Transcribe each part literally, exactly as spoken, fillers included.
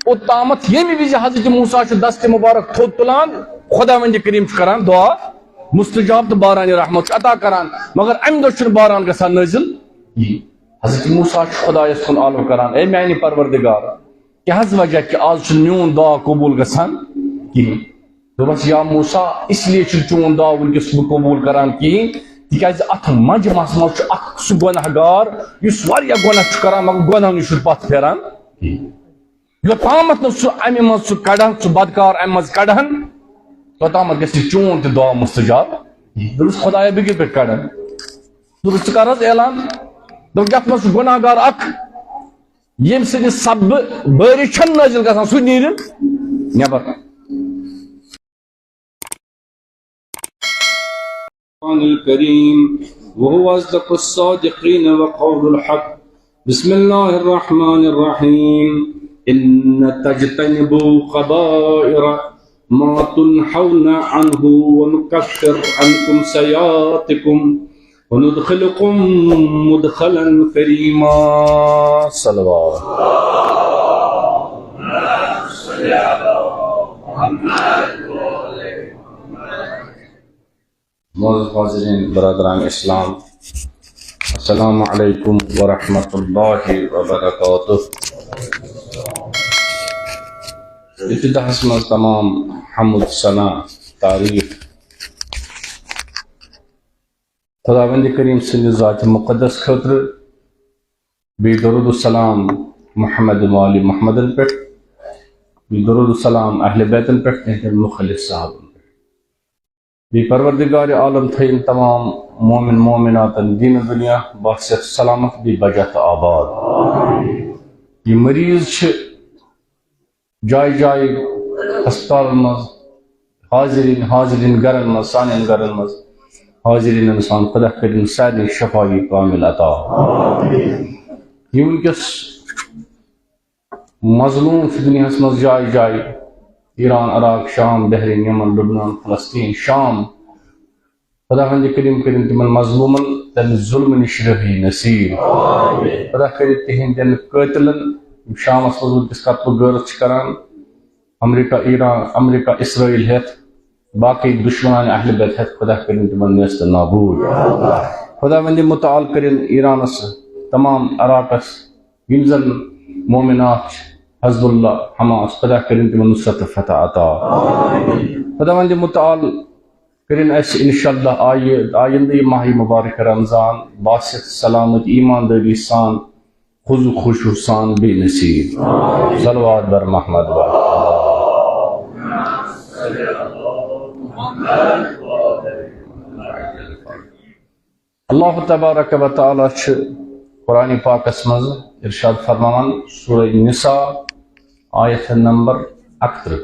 اوٚتامَتھ ییٚمہِ وِزِ حضرت موسیٰ چھُ دست مبارک تھوٚد تُلان، خداوند کریم چھُ کران دعا مستجاب تہٕ باران رحمت چھُ عطا کران، مگر اَمہِ دۄہ چھُنہٕ باران گژھان نٲزِل کِہیٖنۍ۔ حضرت موسیٰ چھُ خدایَس کُن آلو کران، اے میانہِ پروردگار، کیٛاہ حظ وجہ کہِ آز چھُنہٕ میون دعا قبوٗل گژھان کِہیٖنۍ؟ دوٚپمَس، یا موسیٰ، اس لیے چھُنہٕ چون دعا وٕنکیٚس بہٕ قبوٗل کران کِہیٖنۍ، تِکیٛازِ اَتھ منجمس منٛز چھُ اکھ سُہ گۄناہ گار، یُس واریاہ گۄناہ چھُ کران، مگر گۄناہ نِش چھُنہٕ پتھ پھیران کِہیٖنۍ۔ یوٚتامَتھ نہٕ سُہ اَمہِ منٛز سُہ کڑان، سُہ بدکار اَمہِ منٛز کڑان، توٚتامَتھ گژھِ نہٕ چون تہِ دعا مستجاب۔ دوٚپُس، خدایا، بہٕ کِتھ پٲٹھۍ کڑان؟ دوٚپُس، ژٕ کر حظ اعلان۔ دوٚپُن، یَتھ منٛز چھُ گۄناہ گار اکھ، ییٚمہِ سٕنٛدِ سببہٕ بٲرِش چھَنہٕ نٲزِل گژھان، سُہ نیرِ نٮ۪بر۔ القرآن الكريم وهو أصدق الصادقين وقول الحق. بسم الله الرحمن الرحيم. إن تجتنبوا كبائر ما تنهون عنه ونكفر عنكم سيئاتكم وندخلكم مدخلا كريما. صلوات. معزز حاضرین برادران اسلام، السلام علیکم ورحمۃ اللہ وبرکاتہ۔ ابتداہس منٛز تمام حمد ثنا تعریف خداوند کریم سٕنٛدِ ذاتِ مقدس خٲطرٕ، بیٚیہِ درود و سلام محمد و آل محمدن پٮ۪ٹھ، بیٚیہِ درود و سلام اہل بیتن پٮ۪ٹھ، تِہنٛدٮ۪ن مخلص صحابن پٮ۪ٹھ۔ بیٚیہِ پروردگار عالم تھٲیِن تمام مومن مومناتن دین دنیا بحثیت سلامت بیٚیہِ بجا تہٕ آباد۔ یہِ مریض چھِ جایہِ جایہِ ہسپتالن منٛز، حاضرین، حاضرین گرن منٛز، سانٮ۪ن گرن منٛز حاضرین انسان، خدا کٔرِن سارنٕے شفائی کامل عطا۔ یہِ وٕنکیٚس مظلوم چھِ دُنیاہَس منٛز جایہِ جایہِ، ایران، عراق، شام، بحرین، یمن، لبنان، فلسطین، شام۔ خداوند کریم کٔرِن تِمن مظلومن تمہِ ظلمہٕ نِش رہٲیی نصیب۔ خدا کٔرِن تِہنٛدٮ۪ن قٲتلن، یِم شامس منٛز وٕنکیٚس قتل و غارت چھِ کران، امریکہ، ایران، امریکہ، اسرائیل ہٮ۪تھ، باقی دشمنان اہل بیت ہٮ۪تھ، خدا کٔرِن تِمن نیست نابود۔ خداوند متعال کٔرِن ایرانس، تمام عراقس، یِم زن مومنات چھِ، حزب اللہ، حماس، خدا کٔرِن تِمن نصرت تہٕ فتح عطا۔ خداوند متعال کٔرِن اَسہِ انشاءاللہ آیہِ، آیندٕ یہِ ماہِ مبارک رمضان باسط سلامت ایماندٲری سان، خضوع خشوع سان بیٚیہِ نصیب۔ صلوات بر محمد و اللہ تبارک و تعالیٰ چھِ قرآن پاکس منٛز ارشاد فرماوان، سورہ نساء، آیت نمبر اکترٕہ۔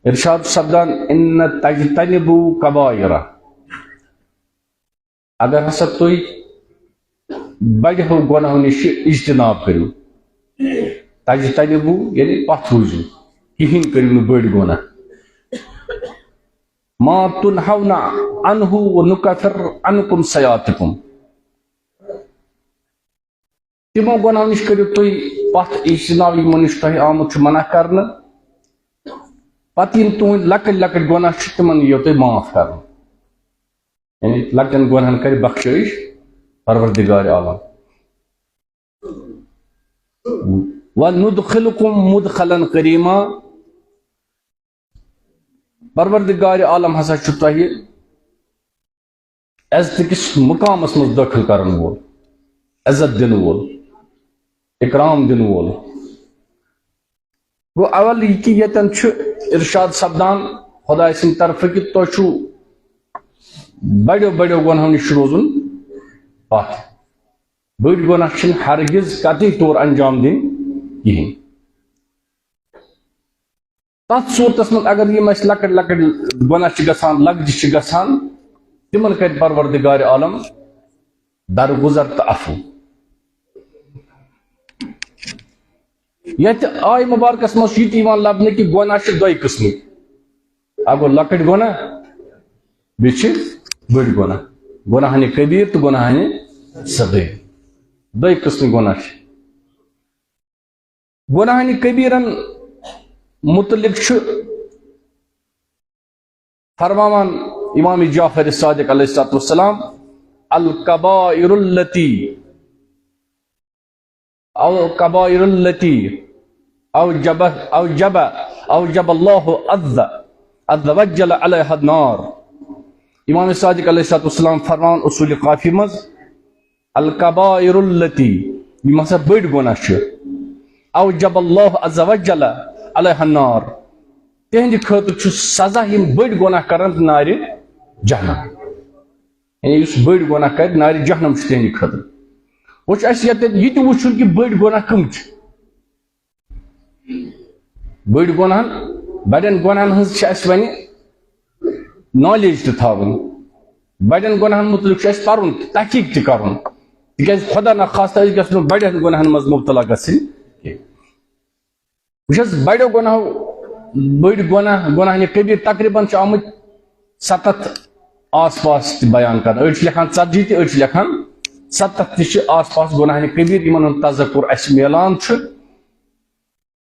ارشاد سپدان، "ان تجتنبوا کبائر"، اگر ہسا تُہۍ بڑٮ۪و گۄناہو نِش اجتناب کٔرِو، تجتنبوا یعنی پتھ روٗزِو، کِہیٖنۍ کٔرِو نہٕ بٔڑۍ گۄناہ۔ ما تنہون عنہ و نکفر عنکم سیئاتکم۔ تِمو گۄناہو نِش کٔرِو تُہۍ پتھ اجتناب، یِمو نِش تۄہہِ آمُت چھُ منع کرنہٕ۔ پتہٕ یِم تُہٕنٛدۍ لۄکٕٹۍ لۄکٕٹۍ گۄناہ چھِ، تِمن یِیو تۄہہِ معاف کرنہٕ۔ یعنی لۄکٹٮ۪ن گۄناہن کرِ بخشٲیِش پروردگار عالم۔ وندخلکم مدخلا کریما، پروردگار عالم ہسا چھُ تۄہہِ عزتہٕ کِس مقامس منٛز دٲخل کرن وول، عزت دِنہٕ وول، اکرام دِنہٕ وول۔ گوٚو اول یہِ کہِ ییٚتٮ۪ن چھُ ارشاد سپدان خدایہِ سٕنٛدِ طرفہٕ کہِ تۄہہِ چھُو بڑیو بڑیو گۄنہو نِش روزُن پتھ۔ بٔڑۍ گۄناہ چھِنہٕ ہرگز قطعی طور انجام دِنۍ کِہیٖنۍ۔ تتھ صورتس منٛز اگر یِم اَسہِ لۄکٕٹۍ لۄکٕٹۍ گۄناہ چھِ گژھان، لۄکچہِ چھِ گژھان، تِمن کرِ پروردگار عالم درگُزر تہٕ عفو۔ یتھ آیہِ مبارکس منٛز چھُ یہِ تہِ یِوان لبنہٕ کہِ گۄناہ چھِ دۄیہِ قٕسمٕکۍ، اکھ گوٚو لۄکٕٹۍ گۄناہ، بیٚیہِ چھِ بٔڑۍ گۄناہ، گۄناہنہِ کبیٖر تہٕ گۄناہنہِ صغیٖر، دۄیہِ قٕسمٕکۍ گۄناہ چھِ۔ گۄناہنہِ کبیرن متعلق چھُ فرماوان امام جعفر صادق علیہ الصلوۃ والسلام، الکبائر التی او کبائر التی اوجب اوجب اوجب اللہ عز عز وجل علیہ النار۔ امام صادق علیہ الصلوۃ والسلام فرماوان اصول کافی منٛز، الکبائر التی، یِم ہسا بٔڑۍ گۄناہ چھِ، اوجب اللہ عز وجل علیہ النار، تِہنٛدِ خٲطرٕ چھُ سزا یِم بٔڑۍ گۄناہ کرن تہٕ نارِ جہنم۔ یعنی یُس بٔڑۍ گۄناہ کرِ، نارِ جہنم چھُ تِہنٛدِ خٲطرٕ۔ وۄنۍ چھُ اَسہِ ییٚتٮ۪تھ یہِ تہِ وٕچھُن کہِ بٔڑۍ گۄناہ کٕم چھِ۔ بٔڑۍ گۄناہن، بڑٮ۪ن گۄناہن ہٕنٛز چھِ اَسہِ وۄنۍ نالیج تہِ تھاوٕنۍ۔ بڑٮ۪ن گۄناہن مُتعلِق چھُ اَسہِ پَرُن تہٕ تحقیٖق تہِ کَرُن۔ تِکیٛازِ خۄدا نخواستہ أسۍ گژھو نہٕ بڑٮ۪ن گۄناہن منٛز مُبتلا گژھٕنۍ کینٛہہ۔ وٕچھ حظ، بڑٮ۪و گۄناہو، بٔڑۍ گۄناہ، گۄناہنہِ کبیٖر تقریٖباً چھِ آمٕتۍ ستتھ آس پاس تہِ بیان کرنہٕ۔ أڑۍ چھِ لیکھان ژتجی تہِ، أڑۍ چھِ لیکھان ستتھ تہِ چھِ آس پاس گۄناہنہِ کبیٖر، یِمن ہُنٛد تذکر اَسہِ میلان چھُ۔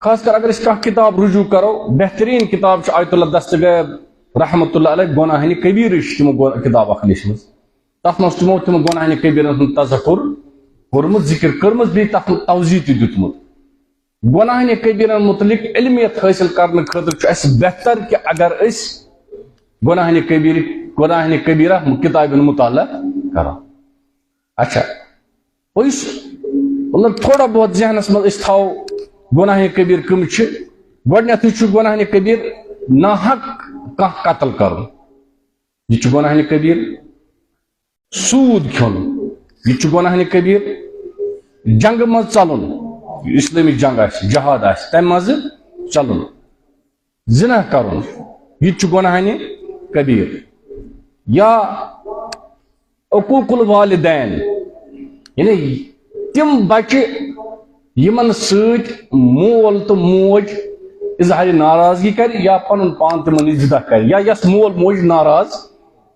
خاص کر اگر أسۍ کانٛہہ کِتاب رجوع کرو، بہتریٖن کِتاب چھِ آیت اللہ دستگیب رحمتہ اللہ علیہ، گۄناہنہِ کبیٖرٕچ چھِ تِمو گۄ-، کِتاب اکھ لیٖچھمٕژ۔ تَتھ منٛز تِمو، تِمو گۄناہنہِ کبیٖرن ہُنٛد تذکر کوٚرمُت، ذِکر کٔرمٕژ، بیٚیہِ تَتھ منٛز توضیح تہِ دیُتمُت۔ گۄناہنہِ کبیٖرن مُتعلِق علمیت حٲصِل کرنہٕ خٲطرٕ چھُ اَسہِ بہتر کہِ اگر أسۍ گۄناہنہِ کبیٖر، گۄناہنہِ کبیٖرہ کِتابہِ ہُنٛد مُطالعہ کرو۔ اچھا، وۄنۍ یُس، مطلب، تھوڑا بہت ذہنس منٛز أسۍ تھاوو گۄناہنہِ کبیٖر کٕم چھِ، گۄڈٕنیتھٕے چھُ گۄناہنہِ کبیٖر ناحق کانٛہہ قتل کرُن۔ یہِ چھُ گۄناہنہِ کبیٖر۔ سوٗد کھیوٚن، یہِ تہِ چھُ گۄناہنہِ کبیٖر۔ جنگہٕ منٛز ژلُن، اسلٲمی جنگ آسہِ، جہاد آسہِ، تمہِ منٛزٕ ژلُن۔ زِنا کرُن، یہِ تہِ چھُ گۄناہنہِ کبیٖر۔ یا عقوق الوالدین، یعنی تِم بچہِ یِمن سۭتۍ مول تہٕ موج اظہارِ ناراضگی کرِ یا پنُن پان تِمن نِش جدا کرِ، یا یس مول موج ناراض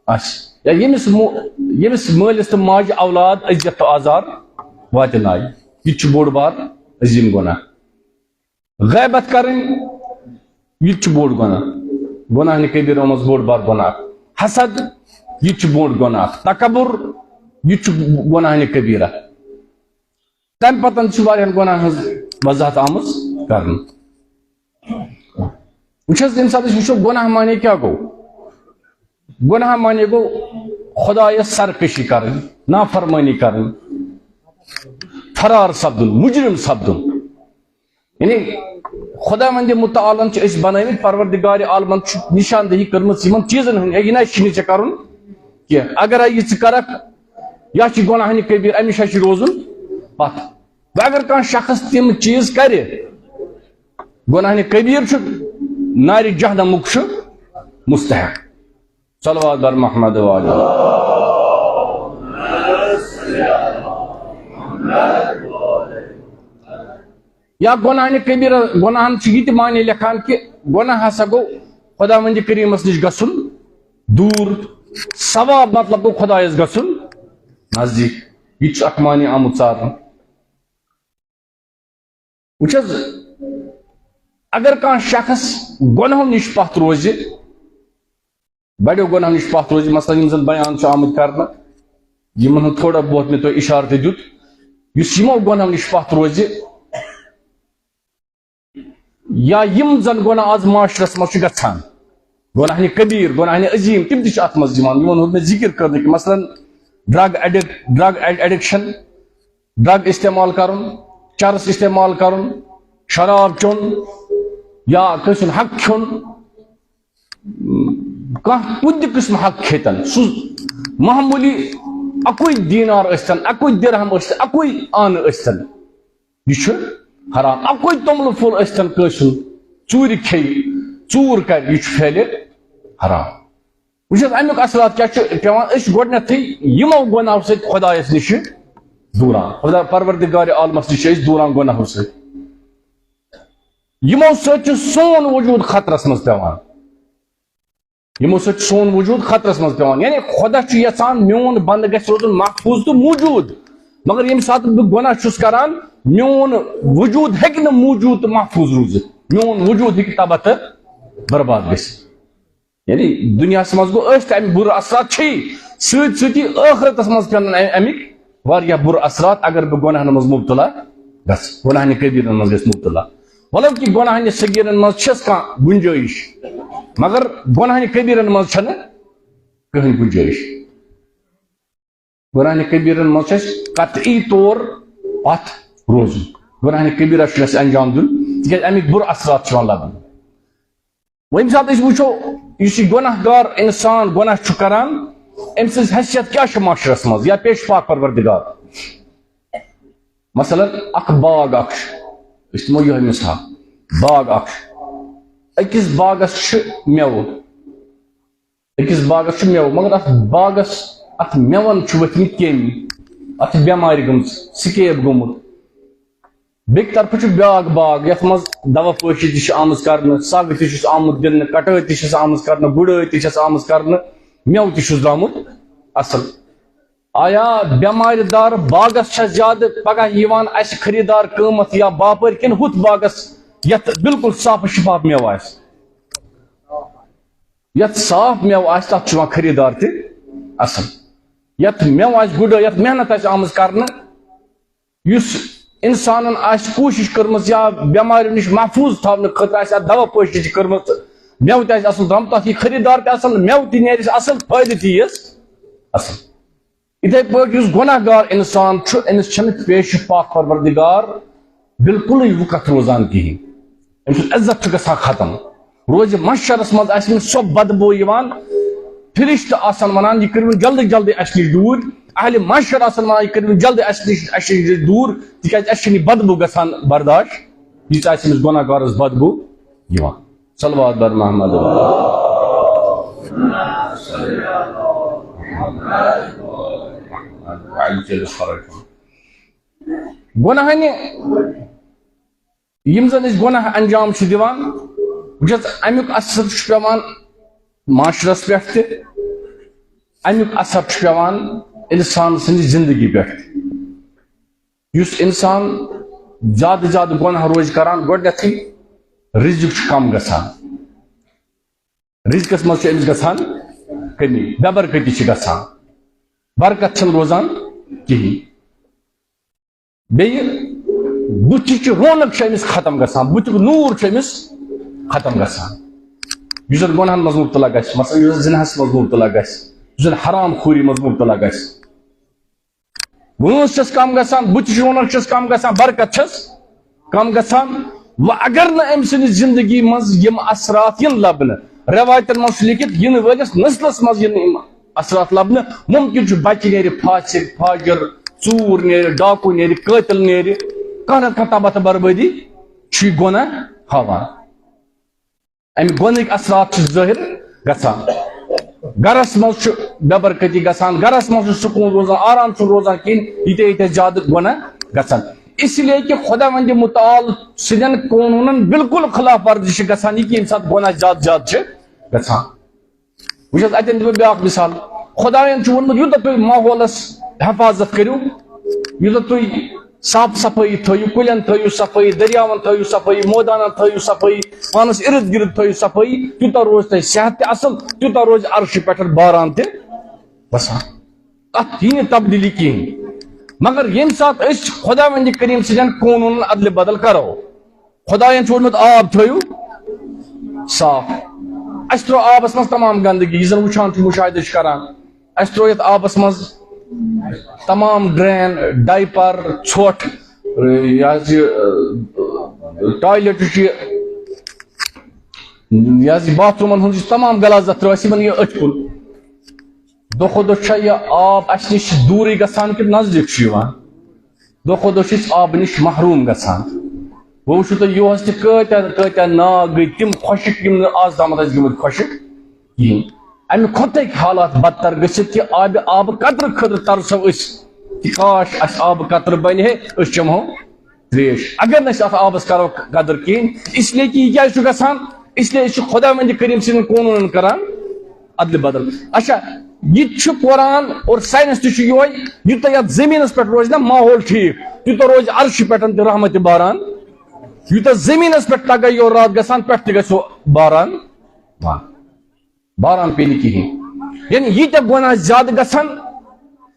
آسہِ، یا ییٚمِس مو-، ییٚمِس مٲلِس تہٕ ماجہِ اولاد اذیت تہٕ آزار واتنایہِ، یہِ تہِ چھُ بوٚڑ بار عظیٖم گۄناہ۔ غیبت کرٕنۍ، یہِ تہِ چھُ بوٚڑ گۄناہ، گۄناہنہِ کبیٖرو منٛز بوٚڑ بار گۄناہ۔ حسد، یہِ تہِ چھُ بوٚڑ گۄناہ۔ تکبر، یہِ تہِ چھُ گۄناہنہِ کبیٖرہ۔ تَمہِ پَتہٕ چھِ واریاہَن گۄناہَن ہٕنٛز وضاحت آمٕژ کرنہٕ۔ وٕچھ حظ، ییٚمہِ ساتہٕ أسۍ وٕچھو، گۄناہ معنی کیٛاہ گوٚو؟ گۄناہ معنی گوٚو خۄدایَس سرکشی کَرٕنۍ، نافرمٲنی کَرٕنۍ، فرار سَپدُن، مُجرِم سَپدُن۔ یعنی خۄداوندِ مُتعالن چھِ أسۍ بنٲومٕتۍ، پروردگارِ عالمن چھُ نِشاندہی کٔرمٕژ یِمن چیٖزن ہٕنٛز، ہے، یہِ نہ چھُے نہٕ ژےٚ کرُن کینٛہہ۔ اگر ہے یہِ ژٕ کرکھ، یہِ چھُ گۄناہنہِ کبیٖر، اَمہِ نِش چھُ روزُن پتھ۔ وۄنۍ اگر کانٛہہ شخص تِم چیٖز کرِ، گۄناہنہِ کبیٖر چھُ، نارِ جہنمُک چھُ مستحق۔ صلوات بر محمد و آلہ۔ یا گۄناہنہِ کبیٖرہ، گۄناہن چھُ یہِ تہِ معنی لیکھان کہِ گۄناہ ہسا گوٚو خۄداوندِ کریٖمس نِش گژھُن دوٗر، ثواب مطلب گوٚو خۄدایس گژھُن نزدیٖک۔ یہِ تہِ چھُ اکھ معنی آمُت ژارنہٕ۔ وٕچھ حظ، اگر کانٛہہ شخص گۄنہو نِش پتھ روزِ، بڑیو گۄنہو نِش پتھ روزِ، مثلاً یِم زن بیان چھُ آمُت کرنہٕ، یِمن ہُنٛد تھوڑا بہت مےٚ تۄہہِ اِشارٕ تہِ دیُت، یُس یِمو گۄنہو نِش پتھ روزِ، یا یِم زن گۄناہ آز معاشرس منٛز چھِ گژھان، گۄناہنہِ کبیٖر، گۄناہنہِ عظیٖم، تِم تہِ چھِ اتھ منٛز یِوان، یِمن ہُنٛد مےٚ ذِکِر کٔر نہٕ کہِ، مثلاً، drug addict, drug ad-, addiction, drug استعمال کرُن، چرس استعمال کرُن، شراب چیوٚن، یا کٲنٛسہِ ہُنٛد حق کھیوٚن، کانٛہہ کُنہِ تہِ قٕسمہٕ حق کھیٚتن، سُہ معموٗلی اَکُے دینار ٲسۍتن، اَکُے درہم ٲسۍتن، اَکُے آنہٕ ٲسۍتن، یہِ چھُ حرام۔ اَکُے توٚملہٕ پھوٚل ٲسۍتن کٲنٛسہِ ہُنٛد، ژوٗرِ کھیٚیہِ، ژوٗر کرِ، یہِ چھُ فعلِ حرام۔ وٕچھ حظ، اَمیُک اثرات کیٛاہ چھُ پٮ۪وان؟ أسۍ چھِ گۄڈٕنٮ۪تھٕے یِمو گۄناہو سۭتۍ خۄدایَس نِشہِ دوٗران، خۄدا پروردگارِ عالمَس نِش چھِ أسۍ دوٗران گۄناہو سۭتۍ۔ یِمو سۭتۍ چھُ سون وجوٗد خطرس منٛز پٮ۪وان۔ یِمو سۭتۍ چھُ سون وجوٗد خطرس منٛز پٮ۪وان۔ یعنی خۄدا چھُ یژھان میون بندٕ گژھِ روزُن محفوٗظ تہٕ موجوٗد۔ مگر ییٚمہِ ساتہٕ بہٕ گۄناہ چھُس کران، میون وجود ہیٚکہِ نہٕ موجود تہٕ محفوظ روٗزِتھ۔ میون وجود ہیٚکہِ تباہ تہٕ برباد گٔژھِتھ۔ یعنی دُنیاہَس منٛز گوٚو، أسۍ تہِ اَمہِ بُرٕ اثرات چھِ۔ سۭتۍ سۭتی ٲخرتَس منٛز پٮ۪ن اَمہِ، اَمِکۍ واریاہ بُرٕ اثرات، اگر بہٕ گۄناہَن منٛز مُبتلا گژھٕ، گۄناہَنہِ کبیٖرَن منٛز گژھِ مُبتلا۔ ولو کہِ گۄناہَنہِ صغیٖرَن منٛز چھَس کانٛہہ گُنجٲیِش، مگر گۄناہَنہِ کبیٖرَن منٛز چھَنہٕ کٕہٕنۍ گُنجٲیِش۔ گۄناہَنہِ کبیٖرَن منٛز چھُ اَسہِ قطعی طور پتھ روزُن۔ گۄناہَنہِ کبیٖرَس چھُنہٕ اَسہِ انجام دیُن، تِکیٛازِ اَمِکۍ بُرٕ اثرات چھِ یِوان لَبنہٕ۔ وۄنۍ ییٚمہِ ساتہٕ أسۍ وٕچھو، یُس یہِ گۄناہ گار اِنسان گۄناہ چھُ کران، أمۍ سٕنٛز حیثیت کیٛاہ چھِ معاشرَس منٛز یا پیش پاک پروردگار؟ مثلاً، اکھ باغ اکھ چھُ، أسۍ دِمو یِہوٚے مثال، باغ اکھ چھُ، أکِس باغَس چھِ مٮ۪وٕ، أکِس باغس چھُ مٮ۪وٕ، مگر اَتھ باغس، اَتھ مٮ۪وَن چھُ ؤتھمٕتۍ کیٚمۍ، اَتھ چھِ بٮ۪مارِ گٔمٕژ، سِکیب گوٚمُت۔ بیٚکہِ طرفہٕ چھُ بیٛاکھ باغ، یَتھ منٛز دوا پٲشی تہِ چھِ آمٕژ کرنہٕ، سگ تہِ چھُس آمُت دِنہٕ، کٹٲے تہِ چھَس آمٕژ کرنہٕ، گُڈٲے تہِ چھَس آمٕژ کرنہٕ، مٮ۪وٕ تہِ چھُس درٛامُت اَصٕل۔ آیا بٮ۪مارِ دار باغس چھا زیادٕ پگاہ یِوان اَسہِ خریٖدار قۭمتھ یا باپٲرۍ، کِنہٕ ہُتھ باغس یَتھ بالکل صاف و شفاف مٮ۪وٕ آسہِ؟ یتھ صاف مٮ۪وٕ آسہِ، تتھ چھُ یِوان خریٖدار تہِ اصل۔ یتھ مٮ۪وٕ آسہِ گُڈٲے، یتھ محنت آسہِ آمٕژ کرنہٕ، یُس انسانن آسہِ کوٗشش کٔرمٕژ یا بٮ۪ماریو نِش محفوٗظ تھاونہٕ خٲطرٕ آسہِ اتھ دوا پٲشی تہِ کٔرمٕژ، مٮ۪وٕ تہِ آسہِ اصل درٛامُت، تتھ یی خریٖدار تہِ اصل، مٮ۪وٕ تہِ نیرِ اصل، فٲیدٕ تہِ یِیَس اصل۔ یِتھے پٲٹھۍ یُس گۄناہ گار انسان چھُ، أمِس چھنہٕ پیش پاک پروردگار بالکلٕے وُکتھ روزان کِہیٖنۍ۔ أمۍ سُنٛد عزت چھُ گژھان ختم۔ روزِ محشرس منٛز آسہِ أمِس سۄ بدبو یِوان، فرشتہٕ آسن ونان، "یہِ کٔرِو جلدی جلدی اَسہِ نِش دوٗر۔" اہلِ محشر آسن ونان، "یہِ کٔرِو جلدی اَسہِ نِش، اَسہِ نِش دوٗر، تِکیٛازِ اَسہِ چھِنہٕ یہِ بدبو گژھان برداشت، ییٖژ آسہِ أمِس گۄناہ گارس بدبو یِوان۔" صلوات بر محمد۔ گۄناہنہِ یِم زن أسۍ گۄناہ انجام چھِ دِوان، وٕچھ حظ، امیُک اثر چھُ پٮ۪وان معاشرس پٮ۪ٹھ تہِ، امیُک اثر چھُ پٮ۪وان انسان سٕنٛدِ زندگی پٮ۪ٹھ تہِ۔ یُس انسان زیادٕ زیادٕ گۄناہ روزِ کران، گۄڈٕنیتھٕے رزق چھُ کم گژھان، رزقس منٛز چھِ أمِس گژھان کمی، بے برکتی چھِ گژھان، برکت چھنہٕ روزان کِہیٖنۍ۔ بیٚیہِ بُتھِچ رونق چھِ أمِس ختم گژھان، بُتھیُک نوٗر چھُ أمِس ختم گژھان۔ یُس زن گۄناہن منٛز مُبتلا گژھِ، مثلاً یُس زن زِناہس منٛز مُبتلا گژھِ، یُس زن حرام خوری منٛز مُبتلا گژھِ، وٲنٛس چھس کم گژھان، بُتھِچ رونق چھس کم گژھان، برکت چھس کم گژھان۔ وۄنۍ اگر نہٕ أمۍ سٕنٛدِ زندگی منٛز یِم اثرات یِن لبنہٕ، رٮ۪وایتن منٛز چھُ لیکھِتھ، یِنہٕ وٲلِس نسلس منٛز یِن یِم اثرات لبنہٕ، ممکن چھُ بچہِ نیرِ فاسق، فاجر، ژوٗر نیرِ، ڈاکوٗ نیرِ، قٲتِل نیرِ، کانٛہہ نتہٕ کانٛہہ تباہ تہٕ بربٲدی چھُ یہِ گۄناہ ہاوان۔ امہِ گۄنہٕکۍ اثرات چھِ ظٲہِر گژھان۔ گرس منٛز چھُ بے برکتی گژھان، گرس منٛز چھُ سکوٗن روزان، آرام چھُنہٕ روزان کِہیٖنۍ، ییٖتیٛاہ ییٖتیٛاہ زیادٕ گۄناہ گژھن۔ اس لیے کہ خداوند متعال سٕنٛدٮ۪ن قونوٗنن بالکل خلاف ورزی چھِ گژھان، یہِ کہِ ییٚمہِ ساتہٕ گۄناہ زیادٕ زیادٕ چھِ گژھان۔ وٕچھ حظ، اتٮ۪ن دِمہٕ بہٕ بیٛاکھ مثال۔ خدایَن چھُ ووٚنمُت، یوٗتاہ تُہۍ ماحولس حفاظت کٔرِو، یوٗتاہ تُہۍ صاف صفٲیی تھٲیِو، کُلٮ۪ن تھٲیِو صفٲیی، دٔریاوَن تھٲیِو صفٲیی، مٲدانَن تھٲیِو صفٲیی، پانَس اِرد گِرد تھٲیِو صفٲیی، تیوٗتاہ روزِ تۄہہِ صحت تہِ اَصٕل، تیوٗتاہ روزِ عرشہِ پٮ۪ٹھ باران تہِ وَسان۔ اَتھ یی نہٕ تبدیٖلی کِہیٖنۍ۔ مگر ییٚمہِ ساتہٕ أسۍ خۄداوندِ کریٖم سٕنٛدٮ۪ن قونوٗنَن اَدلہِ بدل کَرو، خۄدایَن چھُ ووٚنمُت، آب تھٲیِو صاف۔ اَسہِ ترٛوو آبَس منٛز تمام گنٛدگی، یہِ زَن وٕچھان چھُ، مُشاہدٕ چھِ کران۔ اَسہِ ترٛوو یَتھ آبَس منٛز تمام ڈرین، ڈایپر، ژھۄٹھ، یہِ حظ یہِ، ٹویلیٹ چھُ، یہِ حظ یہِ باتھ روٗمَن ہُنٛد یُس تمام غلاظت ترٛٲو اَسہِ یِمَن یہِ أتھۍ کُن۔ دۄہ کھۄتہٕ دۄہ چھا یہِ آب اَسہِ نِش دوٗرٕے گژھان کِنہٕ نزدیٖک چھُ یِوان؟ دۄہ کھۄتہٕ دۄہ چھِ أسۍ آبہٕ نِش محروٗم گژھان۔ وۄنۍ وٕچھِو تُہۍ، یُہُس تہِ کۭتیٛاہ کۭتیٛاہ ناگ گٔے تِم خۄشِک، یِم نہٕ آز تامَتھ ٲسۍ گٔمٕتۍ خۄشِک کِہیٖنۍ۔ اَمہِ کھۄتہٕ ہیٚکہِ حالات بدتر گٔژھِتھ کہِ آبہِ، آبہٕ قطرٕ خٲطرٕ ترسو أسۍ کہِ کاش اَسہِ آبہٕ قطرٕ بَنہِ ہے، أسۍ چٮ۪مہو ترٛیش۔ اگر نہٕ أسۍ اَتھ آبَس کَرو قدٕر کِہیٖنۍ، اس لیے کہِ یہِ کیٛازِ چھُ گژھان؟ اس لیے أسۍ چھِ خۄداوندِ کریٖم سٕنٛدٮ۪ن قونوٗنَن کَران ادلہِ بدل۔ اچھا، یہِ تہِ چھُ قرآن اور ساینس تہِ چھُ یِہوٚے، یوٗتاہ یتھ زٔمیٖنس پٮ۪ٹھ روزِ نا ماحول ٹھیٖک، تیوٗتاہ روزِ عرشہِ پٮ۪ٹھ تہِ رحمت باران۔ یوٗتاہ زٔمیٖنس پٮ۪ٹھ تگہ یور راتھ گژھان، پٮ۪ٹھ تہِ گژھِ باران۔ باران پیٚیہِ نہٕ کِہیٖنۍ۔ یعنی ییٖتیٛاہ گۄناہ زیادٕ گژھن،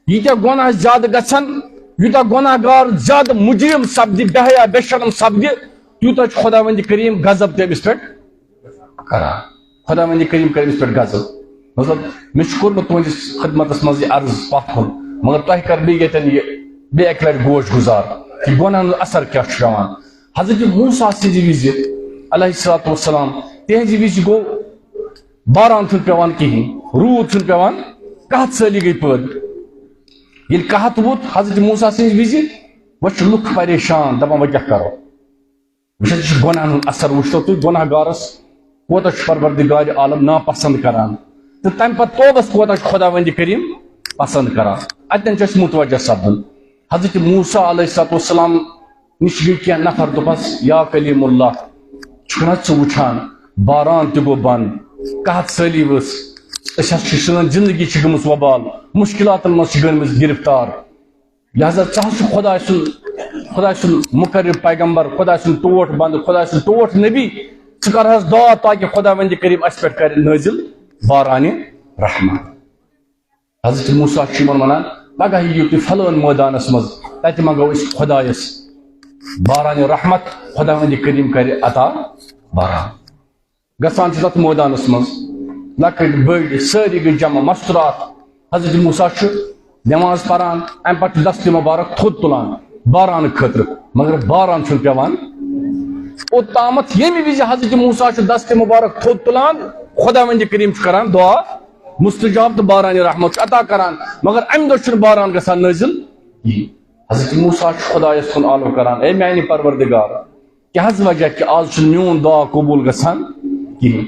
ییٖتیٛاہ گۄناہ زیادٕ گژھن، یوٗتاہ گۄناہ گار زیادٕ مُجرِم سپدِ، بے حیا، بے شرم سپدِ، تیوٗتاہ چھُ خۄداوندِ کریٖم غضب تہِ أمِس پٮ۪ٹھ کران۔ خۄداوندِ کریٖم کرِ أمِس پٮ۪ٹھ غضب۔ مطلب، مےٚ چھُ کوٚرمُت تُہنٛدِس خدمتس منٛز یہِ عرض پتھ کُن، مگر تۄہہِ کرٕ بیٚیہِ ییٚتٮ۪ن یہِ بیٚیہِ اَکہِ لٹہِ گوش گُزار کہِ گۄناہن ہُنٛد اثر کیٛاہ چھُ پٮ۪وان۔ حضرت موسیٰ سٕنٛدِ وِزِ علیہ الصلوۃ والسلام، تِہنٛزِ وِزِ گوٚو باران چھُنہٕ پٮ۪وان کِہیٖنۍ، روٗد چھُنہٕ پٮ۪وان، قحط سٲلی گٔے پٲدٕ۔ ییٚلہِ قحط ووت حضرت موسیٰ سٕنٛزِ وِزِ، وۄنۍ چھِ لُکھ پریشان، دَپان، وۄنۍ کیٛاہ کَرو؟ وٕچھ حظ، یہِ چھُ گۄناہَن ہُنٛد اثر، وٕچھتو تُہۍ، گۄناہ گارَس کوٗتاہ چھُ پروردگار عالم ناپسنٛد کَران، تہٕ تَمہِ پَتہٕ توبَس کوٗتاہ چھُ خۄداوندِ کریٖم پسنٛد کَران۔ اَتٮ۪ن چھُ اَسہِ مُتوجہ سَپدُن۔ حضرت موسیٰ علیہ الصلوۃ والسلام نِش گٔے کینٛہہ نفر، دوٚپہَس، یا کلیم اللہ، چھُکھ نہ ژٕ وٕچھان، باران تہِ گوٚو بنٛد، قحط سٲلی ؤژھ، أسۍ حظ چھِ، سٲنۍ زندگی چھِ گٔمٕژ وبال، مُشکِلاتَن منٛز چھِ گٔمٕتۍ گِرفتار۔ لہذا ژٕ حظ چھُکھ خۄداے سُنٛد، خۄداے سُنٛد مُقرب پیغمبر، خۄداے سُنٛد ٹوٹھ بنٛدٕ، خۄداے سُنٛد ٹوٹھ نبی، ژٕ کر حظ دعا تاکہِ خۄداوندِ کریم اَسہِ پٮ۪ٹھ کرِ نٲزِل بارانِ رحمت۔ حضرت موسیٰ چھُ یِمن ونان، پگاہ یِیِو تُہۍ فلٲنۍ مٲدانس منٛز، تتہِ منٛگو أسۍ خۄدایس بارانِ رحمت، خۄداوندِ کریم کرِ عطا باران۔ گژھان چھِ تتھ مٲدانس منٛز، لۄکٕٹۍ بٔڑۍ سٲری گٔے جمع، مستورات۔ حضرت موسیٰ چھُ نماز پران، امہِ پتہٕ چھُ دستِ مبارک تھوٚد تُلان بارانہٕ خٲطرٕ، مگر باران چھُنہٕ پٮ۪وان۔ اوٚتامتھ ییٚمہِ وِزِ حضرت موسیٰ چھُ دستِ مبارک تھوٚد تُلان، خۄداوندِ کریم چھُ کران دعا مستجاب تہٕ بارانِ رحمت چھُ عطا کران، مگر امہِ دۄہ چھُنہٕ باران گژھان نٲزِل کِہیٖنۍ۔ حضرت موسیٰ چھُ خۄدایس کُن آلو کران، اے میانہِ پروردگار، کیٛاہ حظ وجہ کہِ آز چھُنہٕ میون دعا قبوٗل گژھان کِہیٖنۍ؟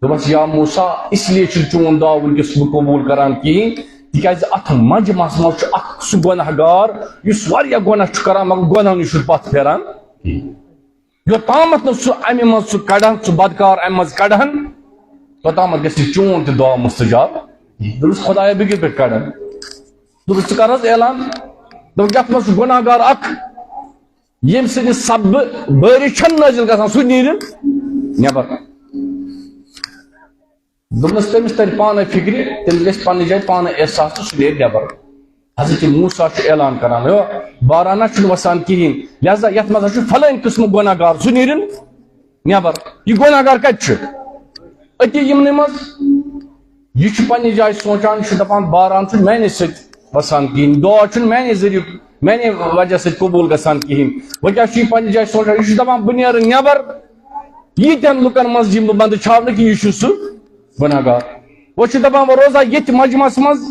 دوٚپمَس، یا موسیٰ، اس لیے چھُنہٕ چون دعا وٕنکیٚس بہٕ قبوٗل کران کِہیٖنۍ، تِکیٛازِ اتھ مجمعس منٛز چھُ اکھ سُہ گۄناہ گار یُس واریاہ گۄناہ چھُ کران، مگر گۄناہو نِش چھُنہٕ پتھ پھیران کِہیٖنۍ۔ یوٚتامَتھ نہٕ سُہ اَمہِ منٛز سُہ کَڑَن، سُہ بدکار اَمہِ منٛز کَڑَن، توٚتامَتھ گژھِ چون تہِ دعا مستجاب۔ دوٚپُس، خۄدایا، بہٕ کِتھ پٲٹھۍ کَڑَن؟ دوٚپُس، ژٕ کَر حظ اعلان۔ دوٚپُن، یَتھ منٛز چھُ گۄناہ گار اَکھ، ییٚمہِ سٕنٛدِ سببہٕ بٲرِش چھَنہٕ نٲزِل گژھان، سُہ نیرِ نٮ۪بر۔ دوٚپنَس، تٔمِس تَرِ پانَے فِکرِ، تٔمِس گژھِ پنٛنہِ جایہِ پانَے احساس تہٕ سُہ نیرِ نٮ۪بر۔ حضرت موسیٰ چھُ اعلان کران، ہو، بارانہ چھُنہٕ وَسان کِہیٖنۍ، لہذا یَتھ منٛز ہا چھُ فلٲنۍ قٕسمُک گۄناہ گار، سُہ نیرِن نٮ۪بر۔ یہِ گۄناہ گار کَتہِ چھُ؟ أتی یِمنٕے منٛز۔ یہِ چھُ پنٛنہِ جایہِ سونٛچان، یہِ چھُ دَپان، باران چھُنہٕ میٛانے سۭتۍ وَسان کِہیٖنۍ، دُعا چھُنہٕ میٛانے ذٔریعہٕ، میٛانے وجہ سۭتۍ قبوٗل گژھان کِہیٖنۍ۔ وۄنۍ کیٛاہ چھُ یہِ پنٛنہِ جایہِ سونٛچان؟ یہِ چھُ دَپان، بہٕ نیرٕ نٮ۪بر، ییٖتٮ۪ن لُکن منٛز یِم بہٕ بنٛدٕ چھاونہٕ کہِ یہِ چھُ سُہ گۄناہ گار۔ وۄنۍ چھُ دَپان، وۄنۍ روزا ییٚتھۍ مجمعس منٛز،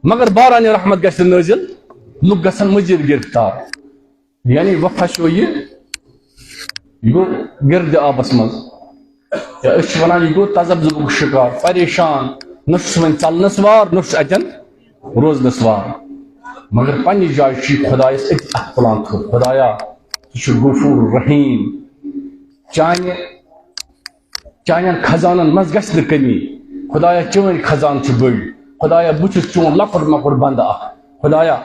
مگر بارانِ رحمت گژھِ نہٕ نٲزِل، لُکھ گژھن مٔزیٖد گِرفتار۔ یعنی وۄنۍ پھسیو یہِ، یہِ گوٚو گِردِ آبس منٛز۔ یا أسۍ چھِ وَنان، یہِ گوٚو تذبذبُک شِکار، پریشان، نہ چھُ سُہ وۄنۍ ژَلنَس وار، نہ چھُ اَتٮ۪ن روزنَس وار۔ مگر پنٛنہِ جایہِ چھُ یہِ خۄدایَس أتھۍ اَتھٕ تُلان تھوٚد، خۄدایا، ژٕ چھُکھ غفور رحیٖم، چانہِ چانٮ۪ن خزانن منٛز گژھِ نہٕ کٔمی۔ خۄدایا، چٲنۍ خزانہٕ چھِ بٔڑۍ۔ خۄدایا، بہٕ چھُس چون لۄکُٹ مۄکُٹ بندٕ اکھ۔ خۄدایا،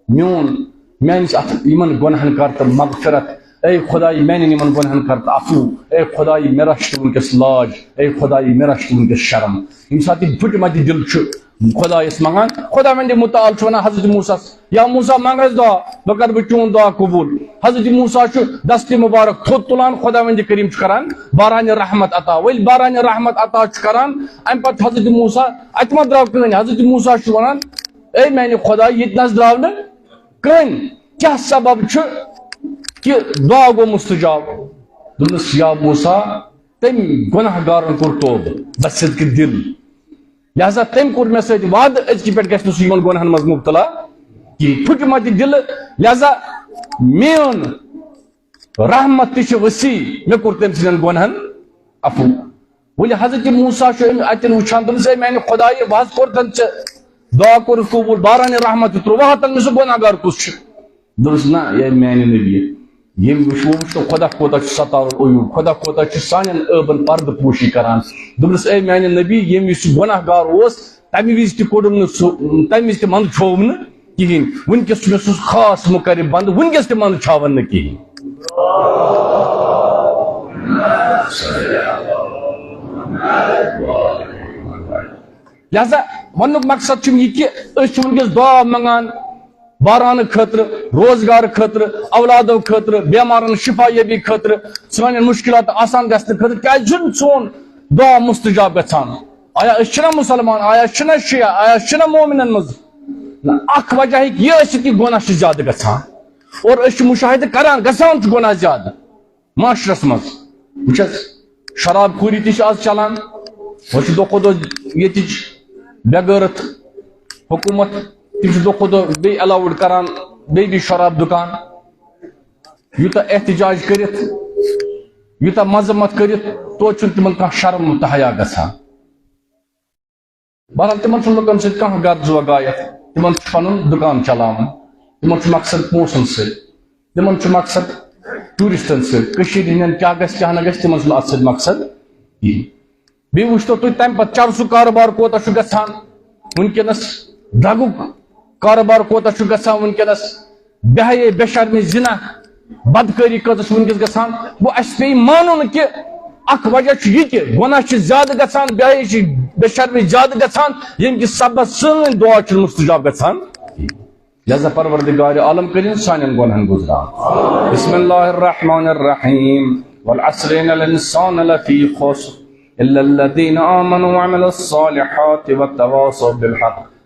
میون، میٲنِس اتھ یِمن گۄنہن کر تہٕ مغفرت۔ اے خۄدایا، میانٮ۪ن یِمن گۄنہن کر تہٕ عفو۔ اے خۄدایا، مےٚ رچھ تہٕ وٕنکیٚس لاج۔ اے خۄدایا، مےٚ رچھ تہٕ وٕنکیٚس شرم۔ ییٚمہِ ساتہٕ یہِ پھٕٹہِ متہِ دِل چھُ خۄدایس منٛگان، خۄداوندِ مُتعال چھُ ونان حضرت موسیٰ ہس، یا موسیٰ، منٛگ اَسہِ دعا، بہٕ کرٕ بہٕ چون دعا قبوٗل۔ حضرت موسیٰ چھُ دستِ مُبارک تھوٚد تُلان، خۄداوندِ کریم چھُ کران بارانِ رحمت عطا۔ وۄنۍ ییٚلہِ بارانِ رحمت عطا چھُ کران، اَمہِ پتہٕ چھُ حضرت موسیٰ، اَتہِ ما درٛاو کٕہٕنۍ؟ حضرت موسیٰ چھُ ونان، اے میانہِ خۄداے، ییٚتہِ نہ حظ درٛاو نہٕ کٕہٕنۍ۔ کیٛاہ سبب چھُ کہِ دعا گوٚو مُستجاب؟ دوٚپنَس، یا موسیٰ، تٔمۍ گۄناہ گارن کوٚر توبہٕ بصدقِ دِل۔ لہذا تٔمۍ کوٚر مےٚ سۭتۍ وعدٕ، أزکہِ پٮ۪ٹھ گژھِ نہٕ سُہ یِمن گۄناہن منٛز مُبتلا کِہیٖنۍ۔ پھُٹہِ متہِ دِلہٕ، لہذا میون رحمت تہِ چھِ وسیع، مےٚ کوٚر تٔمۍ سٕنٛدٮ۪ن گۄناہن عفو۔ ؤلِو حضرت موسیٰ چھُ أمۍ اَتٮ۪ن وٕچھان، دوٚپنَس، اے میانہِ خۄدایہِ، بہٕ حظ کوٚر تَن ژےٚ دعا کوٚرُتھ قبوٗل، بارانِ رحمت تہِ ترٛوو، وۄنۍ ہا تَن مےٚ سُہ گۄناہ گار کُس چھُ؟ دوٚپنَس، نہ، یے میانہِ نبی، ییٚمۍ وٕچھ، وۄنۍ وٕچھ تہٕ خۄدا کوٗتاہ چھُ ستارُن عیوٗب، خۄدا کوٗتاہ چھُ سانٮ۪ن عٲبن پردٕ پوشی کران۔ دوٚپنس، اے میانہِ نبی، ییٚمہِ وِزِ سُہ گۄناہ گار اوس، تمہِ وِزِ تہِ کوٚڑُم نہٕ سُہ، تمہِ وِزِ تہِ منٛدٕ چھووُم نہٕ کِہیٖنۍ۔ وٕنکیٚس چھُ مےٚ سُہ خاص مُقرب بنٛدٕ، وٕنکیٚس تہِ منٛدٕ چھاوَن نہٕ کِہیٖنۍ۔ لہذا وننُک مقصد چھُم یہِ کہِ أسۍ چھِ وٕنکیٚس دعا منٛگان بارانہٕ خٲطرٕ، روزگار خٲطرٕ، اولادو خٲطرٕ، بیمارن شفا یٲبی خٲطرٕ، سانٮ۪ن مشکلات آسان گژھنہٕ خٲطرٕ۔ کیازِ چھُنہٕ سون دعا مستجاب گژھان؟ آیا أسۍ چھِنہ مسلمان؟ آیا چھِنہ شیعہ؟ آیا چھِنہ مومنن منٛز؟ نہ، اکھ وجہ ہیٚکہِ یہِ ٲسِتھ، یہِ گۄناہ چھِ زیادٕ گژھان۔ اور أسۍ چھِ مشاہدٕ کران، گژھان چھُ گۄناہ زیادٕ معاشرس منٛز۔ وٕچھ حظ، شراب خوری تہِ چھِ آز چلان۔ وۄنۍ چھِ دۄہ کھۄتہٕ دۄہ ییٚتِچ بے غٲرت حکوٗمت، تِم چھِ دۄہ کھۄتہٕ دۄہ بیٚیہِ الاوُڈ کران، بیٚیہِ بیٚیہِ شراب دُکان۔ یوٗتاہ احتجاج کٔرِتھ، یوٗتاہ مذمت کٔرِتھ، توتہِ چھُنہٕ تِمن کانٛہہ شرم تہٕ حیا گژھان۔ بہرحال، تِمن چھُنہٕ لُکن سۭتۍ کانٛہہ غرض وغایت۔ تِمن چھُ پنُن دُکان چلاوُن، تِمن چھُ مقصد پونٛسن سۭتۍ، تِمن چھُ مقصد ٹوٗرِسٹن سۭتۍ۔ کٔشیٖرِ ہٕنٛدٮ۪ن کیٛاہ گژھِ، کیٛاہ نہٕ گژھِ، تِمن چھُنہٕ اتھ سۭتۍ مقصد کِہیٖنۍ۔ بیٚیہِ وٕچھتو تُہۍ، تَمہِ پتہٕ چرسُک کاروبار کوٗتاہ چھُ گژھان وٕنکیٚنس، ڈرگُک کاروبار کوٗتاہ چھُ گژھان وٕنکیٚنس، بے حیٲیی، بے شرمی، زِنا، بدکٲری کۭژاہ چھِ وٕنکیٚس گژھان۔ گوٚو، اَسہِ پیٚیہِ مانُن کہِ اکھ وجہ چھُ یہِ تہِ، گۄناہ چھِ زیادٕ گژھان، بے حیٲیی چھِ، بے شرمی زیادٕ گژھان، ییٚمہِ کہِ سببہٕ سٲنۍ دعا چھِنہٕ مستجاب گژھان۔ لہذا پروردگار عالم کٔرِن سانٮ۪ن گۄناہن گُزران۔ بسم اللہ الرحمن الرحیم۔ والعصر ان الانسان لفی خسر الا الذین آمنوا وعملوا الصالحات وتواصوا بالحق